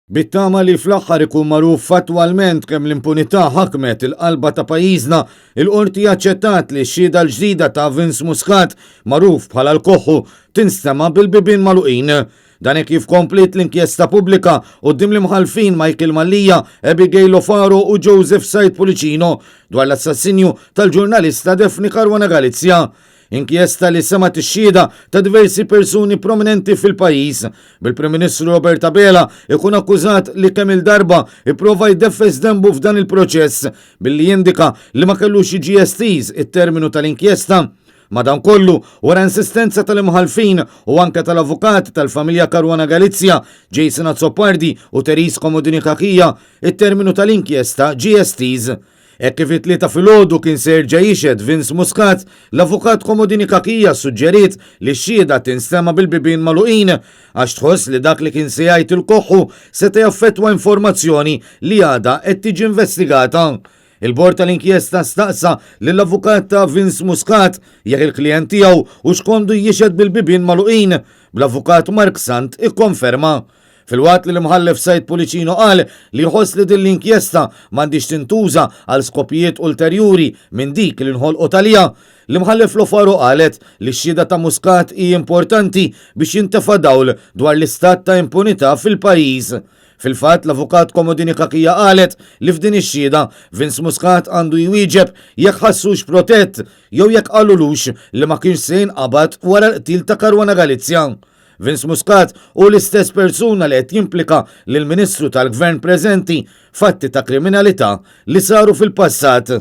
Bit-tama li fl-aħħar ikun magħruf fattwalment kemm l-impunità ħakmet il-qalba ta' pajjiżna, il-Qorti aċċettat li x-xhieda l-ġdida ta' Vince Muscat, magħruf bħala l-Koħħu, tinstema' bil-bibien magħluqin. Dan hekk kif kompliet l-inkjesta pubblika quddiem l-Imħallfin Michael Mallia, Abigail Lofaro u Joseph Said Pullicino dwar l-assassinju tal-ġurnalista Daphne Caruana Galizia. Inkjesta li semgħet ix-xhieda ta' diversi persuni prominenti fil-pajjiż, bil-Prim Ministru Robert Abela ikun akkużat li kemm-il darba ipprova jdeffes denbu f'dan il-proċess billi jindika li ma kellux jiġi estiż it-terminu tal-inkjesta. Madankollu, wara insistenza tal-imħallfin u anke tal-avukati tal-familja Caruana Galizia, Jason Azzopardi u Therese Comodini Cachia, it-terminu tal-inkjesta ġie estiż. Hekk kif it-Tlieta filgħodu kien se jerġa' jixhed Vince Muscat, l-Avukat Comodini Cachia ssuġġeriet li x-xhieda tinstema' bil-bibien magħluqin għax tħoss li dak li kien se jgħid il-Koħħu seta' jaffettwa informazzjoni li għadha qed tiġi investigata. Il-Bord tal-Inkjesta staqsa lill-avukat ta' Vince Muscat jekk il-klijent tiegħu hux komdu jixhed bil-bibien magħluqin, bl-Avukat Mark Sant ikkonferma. Filwaqt li l-Imħallef Said Pullicino qal li jħoss li din l-inkjesta m'għandhiex tintuża għal skopijiet ulterjuri minn dik li nħolqot għaliha, l-Imħallef Lofaro qalet li x-xhieda ta' Muscat hi importanti biex jintefa' dawl dwar l-istat ta' impunità fil-pajjiż. Fil-fatt, l-Avukat Comodini Cachia qalet li f'din ix-xhieda, Vince Muscat għandu jwieġeb jekk ħassux protett jew jekk qalulux li ma kienx se jinqabad wara l-qtil ta' Caruana Galizia. Vince Muscat hu l-istess persuna li qed jimplika lill-Ministru tal-Gvern preżenti f'atti ta' kriminalità li saru fil-passat.